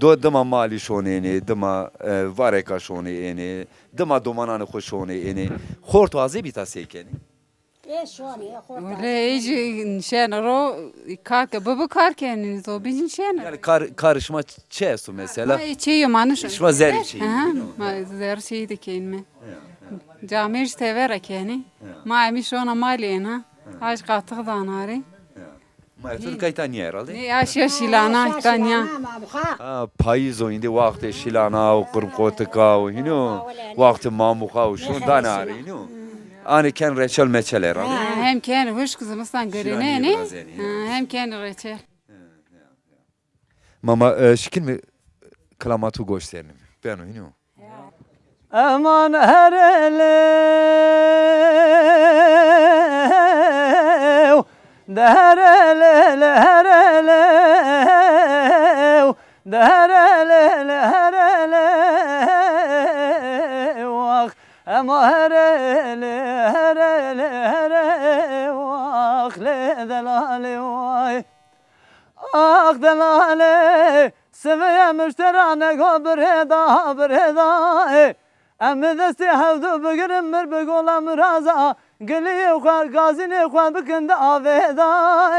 Do dima malî şonê ênê, dima, e, vareka şonê ênê, dima domananê xo şonê ênê. Xorto azebî ta sey kenê? Ê şonê, ê xorto. Wele ê jî şeno ro, kar ke bibi kar kenê, zobîn jî şeno. Yanî kar, karê şima çi esto mesela? Ma ê çêyî yo, ma nişo. Şima zerrê çêyî. Aha, ma zerrê çêyî de kenîme. Camêrd jî tever ra kenî. Ya. Ma hemî şona malê êna. Ha. Aş qatix dana rê. Ya. Ma tu kayta nîya herhalde? Nê, aş ya şîlana, ta nîya. Ha, payîz o, îndî waxtê şîlana û qirmqotika û hîno, waxtê mamuxa û şon dana rê hîno. Anê ken reçel meçel herhalde. Ha, hem ken huşk, zimistan girine nê. Ha, hem ken reçel. Mama, e, şikîn mi kilama tu goş sernim. Beno hîno. Eman herelew, de herelele herelew, de herelele herelew, ah, ema herele herele herelew, ah, lê delalê way. Ax delalê, sivê muşterane go birêda, birêda, ê. Em bi destê hevdu bigirin mir bi gola miraza, giliyê xwe, gazînê xwe bikin di avêda,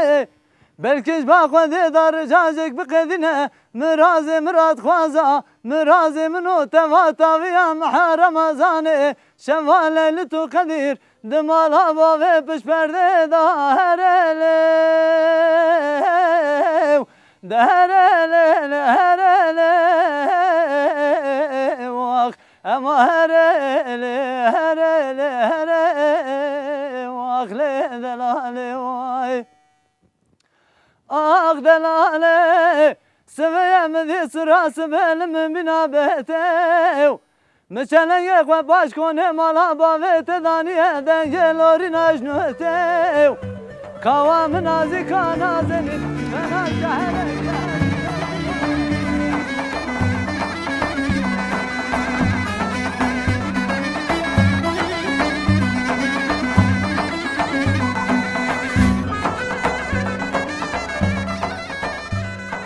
ê. Belkî ji ba xwe dê da ricacek biqedîne, mirazê mirat xwaza, mirazê min o teva taviya meha Remezanê, şeva Leylit û Qedîr, di mala bavê pişt perdê da herelê, de herelê, herelê, wax, ema herelê, herelê, herelê, wax, lê delalê way. Ax delalê, sivê mi dî sura sibelê mi bîna betew. Mi çelengê xwe baş konê mala bavê te danîye dengê lorîna ji notê. Kawa min a zî ka nazenî, bena şeherê.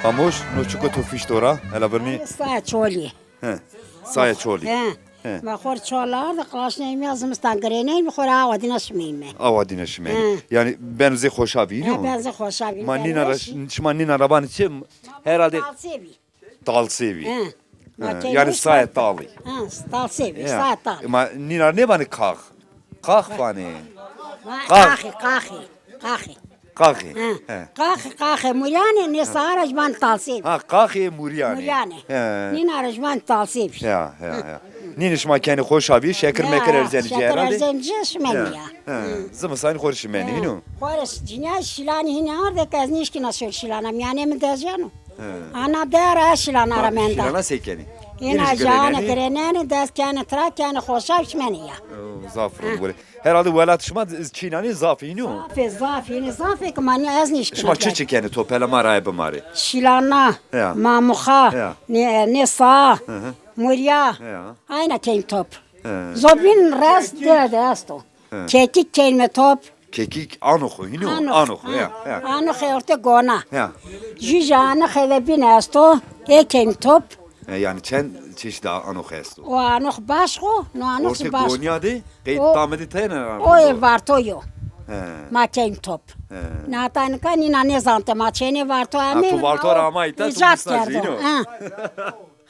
Mamuş, no çiko to fîşto ra, hela birnî? Saya Çolî. He. Saya Çolî. He. He. Ma xor çol arde, qlaşneyme, zimistan girêneyme, xor awa dîna şimeyme. Awa dîna şimeyme. He. Yanî ben zê Xoşavî, no? He, ben zê Xoşavî. Ma nîna ra, şima nîna ra vanê çi? Herhalde. Talsevî. Talsevî. He. He. Yanî saya talî. Ha, talsevî, saya talî. Ma nîna ra nêvanê kax? Kax vanê. Kax. Kaxî, kaxî, kaxî. Kaxî. He. He. Kaxî, kaxî muryanê, nê sahara ji van talsevî. Ha, kaxî muryanê. Muryanê. He. Nîna ra ji van talsevî. Ya, ya, ya. Nînê şima kenê Xoşavî, şekir mekir erzenê ci herhalde. Şekir erzenê ci, şimenê ya. He. Zimistanî xo rê şimenê, hîno? Xo rê cinîya şîlanî hînî arde ke ez nêşkîna şor şîlana, mîyanê mi dejeno. He. Ana der a şîlana ra menda. Şîlana se kenî? Îna jane girênenê, dest kenê tira, kenê Xoşav, şimenê ya. O, zaf rind were. Herhalde welat şima çînanê zaf, hîno? Zafê, zaf, hînî zafê ke ma nî ez nêşkîna. Şima çi çi kenê, to pela ma raye bimarê? Şîlana, mamuxa, nê, nê saa, murya. Ayna keyn top. He. Zobîn rest de, de esto. He. Kekik keynme top. Kekik anoxo, hîno? Anox, anoxo, ha. Ya, ya. Anoxê orte gona. Ya. Jûja anoxê de bîn esto, ê keyn top. E, yanî çend çeşît a-, anox esto? O anox başq o, no anox başq. Orte gonya de, qey tame de tene ra. O ê varto yo. He. Ma keyn top. He. Na heta nika nîna nêzante, ma çênê varto amê. Ha, tu varto ra amay ta, tu îcat kerdo. Ha.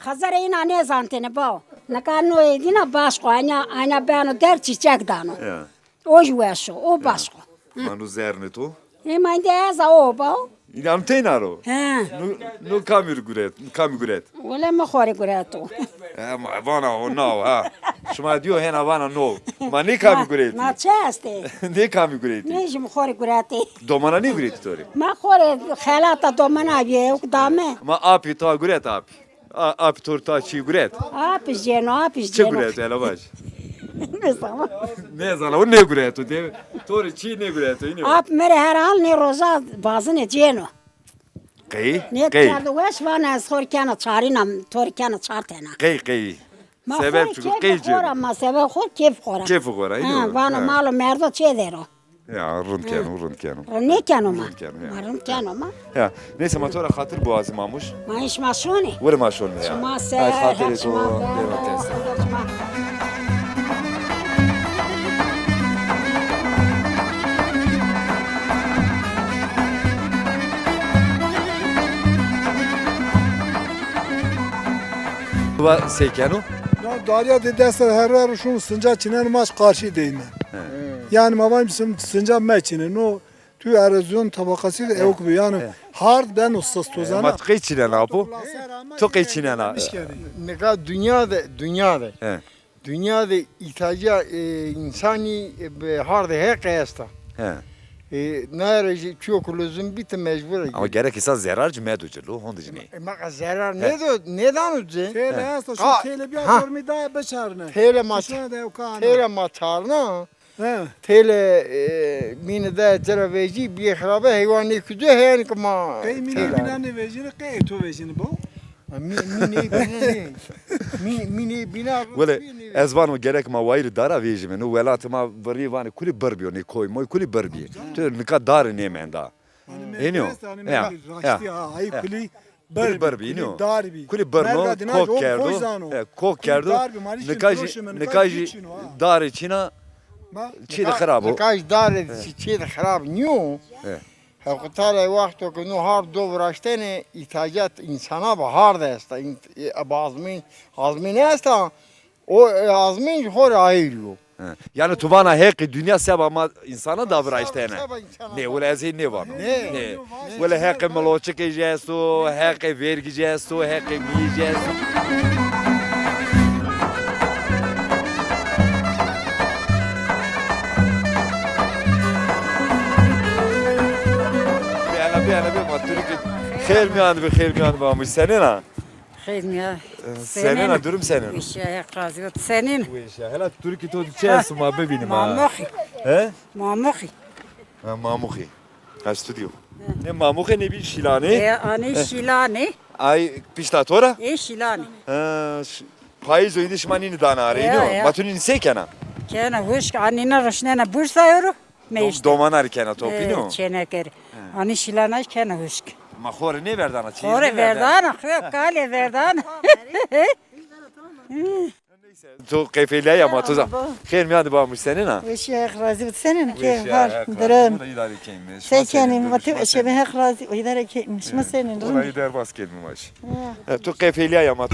Xezere îna nêzantêne bao. Nika no êdîna başq o, anya, anya beno der çîçek dano. Ya. O jî weş o, o başq o. Hı. Ma no zernê to? Ê ma îndî ez a, o bao. Înan teyna ro? He. No, no kamî guret, kamî guret? Wele mi xo rê gureto. E, ma vana o nao ha. Şima dîyo hêna vana no. Ma nê kamî guretî? Ma çi estê? Nê kamî guretî? Nê jî mi xo rê guretê. Domana nêguretî to rê? Ma xo rê xelata domana bîye, ewk dame. Ma apî ta guret apî? A, apî to rê ta çî guret? Apî jêno, apî jêno. Çi guret, hela vaj? Nêzana. Nêzana, o nêgureto. De, to rê çî nêgureto, înî yo? Ap mi rê her hal nê roja bazine cêno. Qey? Nê kerdo weş, vana ez xo rê kena çarîna, to rê kena çar tena. Qey, qey? Ma sebeb çiko qey cêno? Ma sebeb xo kêf xo ra. Kêf xo ra, înî yo? Ha, vano mal û merdo çê der o. Ya, rind keno, rind keno. Rind nêkeno ma. Rind keno, ya. Ma rind keno ma. Ya, neyse, ma to ra xatir biwazî Mamuş. Ma hîn şima şonê. Were ma şonê ya. Şima ser, xatirê to, şima dero kes. Va se keno? Ya, darya de dest ra her ver şun, sinca çînen, ma qarşî deyme. He. Yanî ma vanî sim-, sinca meçîne. No tu erozyon tabakası de ewk bi. Yanî hard beno, sist, to zana. Ma tu qey çînena apo? Tu qey çînena? Nika dinya de, dinya de. He. Dinya de îhtîyaca, e, însanî, e, bi hard Heqî esta. He. E, naye ra jî çiyo ke lozim bî ti mecbur a. Ama gerek îsa zerar ci medo ci lo, honde ci nê. E, ma zerar nêdo, nêdano ci. Têle esta, şu têle bîya dormî daye biçarne. Têle ma, têle ma çarna. He. Têle, e, mîne de ci ra vejî, bîye xirabe, heywan nêkucê, heyanî ke ma. Qey mîne bîna nêvejîne, qey to vejîne bo? Mi, mi nêbîne nê. Mi, mi nêbîna. Wele, ez vano gerek ma wayîrê dara vejîme. No welatê ma virî vanê kulî bir bîyo, nê koy moy kulî bir bîyê. Tu nika dare nêmenda. Hênî yo? Ya, ya. Raştî ha, ay kulî. Kulî bir bî, înî yo? Kulî bir bî, înî yo? Kulî bir no, kok kerdo. He, kok kerdo. Nika jî, nika jî darê çîna çî de xirab o. Nika jî darê çî de xirab nîyo. He. Heqo Teala wexto ke no hard do viraştene, îhtîyacat însana bi hard esta. În-, e, bi azmîn, azmîn esta. O, e, azmîn jî xo rê ayîr yo. He. Yanî tu vana Heqî dinya seba ma însana da viraştene. Seba însana. Nê, wele ez hê nêvano. Nê. Nê. Wele Heqê miloçikê jî esto, Heqê vergî jî esto, Heqê mîyê jî esto. Bê, ena bê, ena bê, ma Tirkî. Xêr mîyan bê, xêr mîyan bê, amû senên a? Xêr mîyan. E, senên a, durum senên o? Weş a, Heq razî bo. Senên? Weş a. Hela Tirkî to çi esto, ma bivînî ma. Mamoxî. He? Mamoxî. Ha, Mamoxî. Ha, stûdyo. He. Nê Mamoxê, nê bî Şîlanê. E, anê Şîlanê. Ay pişta to ra? Ê Şîlanê. Ha, ş-, payîz o, îndî şima nînî dana arê, înî yo? Ma tu nînî se kena? Kena huşk, anîna roşnena Bursa yo ro. Dom-, domana rê kena top, înî yo? Çênekerî. Anî Şîlana kena huşk. Ma xo rê nêverdana, çî nêverdana. Xo rê verdana, xo kalê verdana. Neyse, to qefêlîyayî ama to zan. Xêr mîyan de ba, muştenên a? Weşî, Heq razî bo. Senên ke hal, durum? Îdare keyme. Se kenî, ma ti şebi, Heq razî bo, îdare keyme. Şima senên, rind? Wela derbas keyme ma jî. E, tu qefêlîyayî ama.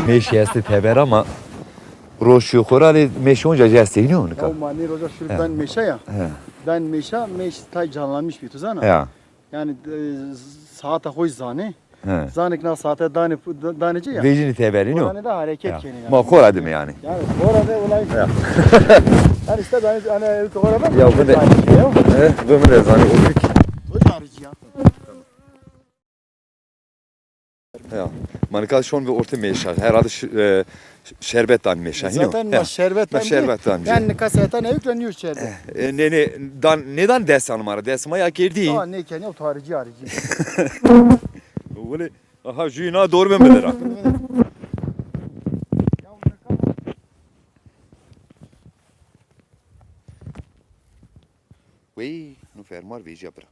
Mêşî estê teber ama roşîyo xo ra lê mêşî onca jî estê, nîyo nika? Ya, ma nê roja şurî ben mêşa ya. He. Ben mêşa, mêş tay canlanmış bî, tu zana? Ya. Yani, e, saata xo zanê. He. Zanê ki na saate danê, danê ci ya. Vejînê teberî, no? Oranê de hareket kenê yani. Ma xo ra dime yani. Yani xo ra de olay. Ya. Yani işte ben, hani, xo ra ben. Ya, bu ne? He, bu ne zanê, o pek. Bu da arıcı ya. Ya. Ma nika şon ve orte mêşa. Herhalde ş-, e, ş-, şerbet dan mêşa. Hino. Zaten ma şerbet dan. Ma şerbet dan. Yani nika setan evkle nîyo şerbet. E, ne, ne, dan, ne dan dest anmara? Dest ma ya kerdî. Aa, ne kenî, o tarıcı arıcı. Wele, aha, jüyü na doğru ben bilira. Wey, nu fermar vêjîya bira.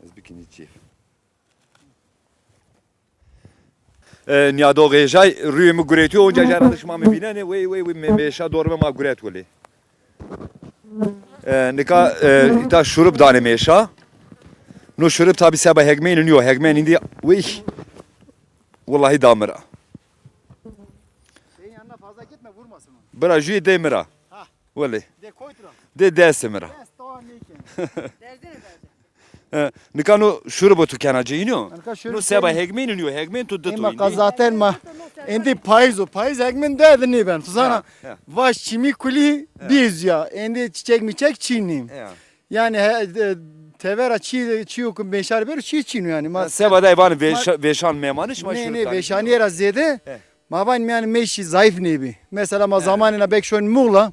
Ez bikinî çî. E, nîyadoxê jay rûyê mi guretîyo, onca jara de şima mi vînenê, wey, wey, wey, me-, mêşa dorme ma guret welê. E, nika, e, îta şurub danê mêşa. No şurub tabî seba hegmeyni nîyo, hegmen îndî, wey, wellahî da mi ra. Şeyin yanına fazla gitme, vurmasın onu. Bira, jüyê dê mi ra. Ha. Welê. Dê koyt ra. Dê destê mi ra. Dest doğa nêken. Derdine derdi. E, nika no şurubo tu kena cêyîno? Nika şurub. No seba hegmên nîyo, hegmên tu dito. Ema ka zaten ma êndî payîz o, payîz hegmên derdî nêben. Tu zana, ya, ya, vaş çimî kulî, ya, bîz ya. Êndî çiçek mîçek çîn nî. Ya. Yani, he, e, tevera çî, çîyo ki mêşar bero, çî çîn o yani. Ma, ya, seba day vanê veşa-, veşan memanî şima. Nê, şurub nê, veşanîye ra zêde. He. Ma vanî yani mêşî zayıf nêbî. Mesela ma zamanêna bek şonî Muğla. Ya.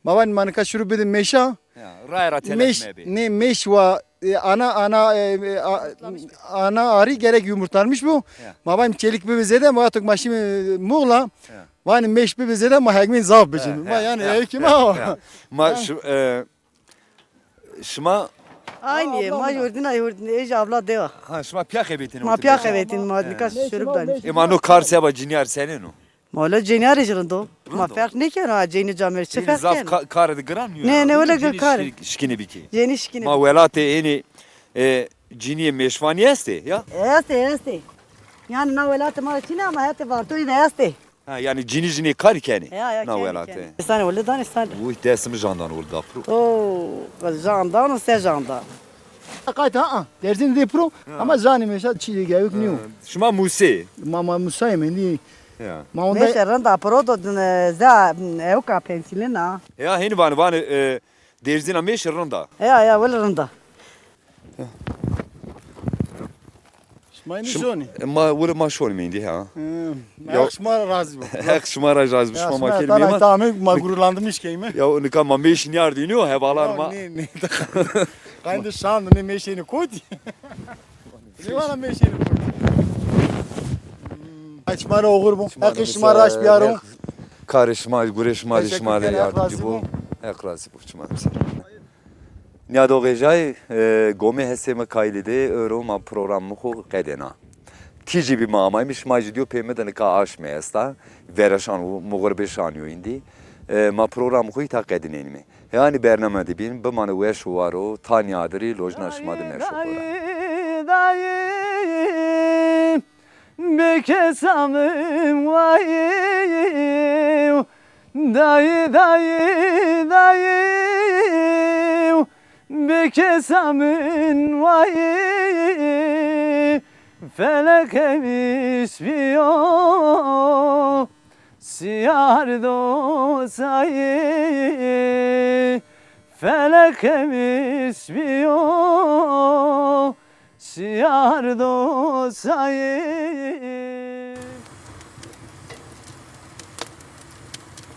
Ma vanî ma nika şurub bidî mêşa. Ya, raye ra telef mebî. Nê, mêş wa, e, ana, ana, e, e, a-, ana arı gerek yumurtlanmış bu. Ya. Ma vanî çelik bibî zêde, ma tok ma şîme Muğla. Ya. Vanî mêş bibî zêde, ma hegmên zaf bicin. Ya, ma ya, yani ya, evkî ma o. Ya. Ma şu, e, Şima? Aynî yê, ma yurdîna yurdîna, ê jî avla dewa. Ha, şima pîya xebetînî? Ma pîya xebetînî, ma nika şurub danî. Ê, ma no kar seba cinîyar senên o? Ma wele cinîyarî jî rind o. Ma ferq nêkeno, ha, cinî camêr çi ferq keno? Zaf ka-, karê de giran nîyo. Nê, nê, wele kar. Şikînî bikî. Cinî şikînî. Ma welatê ênî, e, cinîyê mêşvanî estê, ya? Estê, estê. Yani na welatê ma de çin ê ama hetê Vartoyî de estê. Ha, yani cinî jî nê karî kenê na welatî? Ya, ya, kenê, kenê. Îsanê wele danê, îsanê. Uy, dest mi jandan wele da piro. Oo, jandan û se jandan. Qayt ha, ha. Derzîn de piro, ama zanî mesela çî gewik nîyo. Ha, şima Musê? Ma, ma Musayê mendî. Ya. Ma onda. Mêşe rind a, piro do din, e, za, e, ewka pensilin a. Ya, hênî vanê, vanê, e, Derzîna mêşî rind a. Ya, ya, wele rind a. Şima înî şonî? Ma, wele ma şonîme îndî, ha. Hı, Heq şima ra razî bo. Heq şima ra razî bo, şima ma kerîme. Tamam, ma gururlandırmış keyme. Ya, nika ma mêşî nîyardî, nîyo, hevalan ma. Nê, nê. Qayndî şand, nê mêşî nî kotî. Nê vana mêşî nî kotî. Heq şima ra oxir bo. Heq şima raşt biyaro. Karê şima, gurê şima, şima de yardimcî bo. Heq razî bo. Çiman ser. Nîyadoxê jay, e, gomê hesê mi Kaylî de, ewro ma programê xo qedêna. Tîjî bî ma amayme, şima jî dîyo pê mi de nika aşmê esta. Vereşan û muxirbe şanîyo îndî. E, ma programê xo îta qedînenîme. Yanî bername de bîn, bimane weş û war o, ta nîyadirî lojna şima de meşo xora. Dayê, dayê, bêkesa min wayê, dayê, dayê, dayê, bêkesa min wayê, felek hemis bîyo, siyar do sayê, felek hemis bîyo, siyar do sayê.